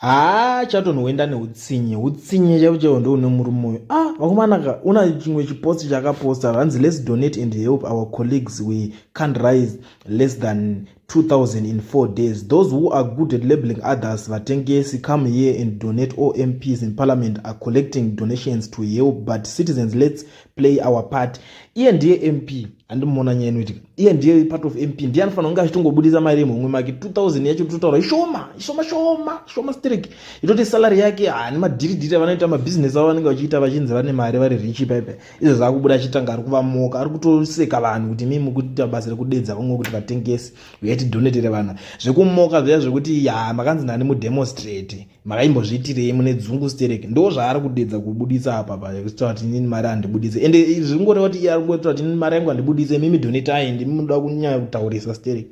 Haa chatonhuwenda neutsinye utsinye chaivo chaivo ndoune murume uyu. Ah vakomana ka una chimwe chipost chaakaposta hanzi let's donate and help our colleagues, we can't rise less than 2000 in 4 days. Those who are good at labeling others vatengesi, come here and donate. All MPs in parliament are collecting donations to help, but citizens, let's play our part. Iye ndiye MP, handimuona nyaya inoitika. Iye ndiye part of MP, ndiye anofanira kunge achitongobudisa mari yemhomwe make. 2000 yacho totaura ishoma, ishoma, shoma shoma sterek. Itoti salary yake hani madhiridhiri avanoita mabhizinesi avo vanenge vachiita vachinzi vane mari, vari richi paipai. Izvo zvaakubuda achitanga ari kuvamoka, ari kutoseka vanhu kuti mii mukuita basa rekudedza vamwe kuti vatengesi, uyai tidonetere vanhu. Zvekumoka zviya zvekuti ya makanzi nani mudemonstrate, makaimbozviitirei mune dzungu sterek. Ndo zvaari kudedza kubudisa apa pa kutaura kuti inini mari handibudise. Ende zvingoreva kuti iye ari kungotaura kuti inini mari yangu handibudise, mimi donetai, ndimi munoda kunyanya kutaurisa sterek.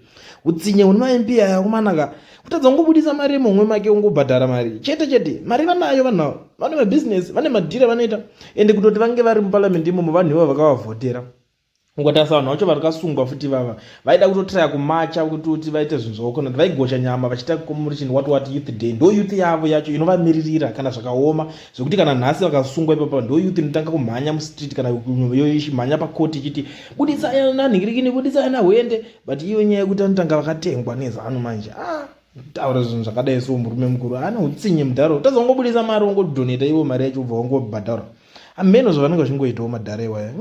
Utsinye hune maMP aya kumanaka, kutadza kungobudisa mari yemumwe make, ungobhadhara mari chete chete. Mari vanayo vanhu ava, vane mabhizinesi, vane madhiri avanoita. Ende kutoti vange vari muparamende imomo, vanhu ivavo vakavavhotera. Ungatarisa vanhu vacho varikasungwa futi, vava vaida kutotraya kumacha kuti vaite zvinhu zvavo kona vaigosha nyama vachiita commemoration what what youth day. Ndo youth yavo yacho inovamiririra kana zvakaoma, zvekuti kana nhasi vakasungwa ipapa, ndo youth inotanga kumhanya mustreet kana ichimhanya pakoti ichiti budisai nanhingirikini, budisai nahwende. But iyo nyaya yekuti anotanga vakatengwa neZANU manje, ah, taura zvinhu zvakadai so. Murume mukuru ane utsinye mudharo, tadza ungobudisa mari, ungodonata iwo mari yacho, ubva wangobhadhara. Hameno zvavanenge vachingoitawo madhara iwaya.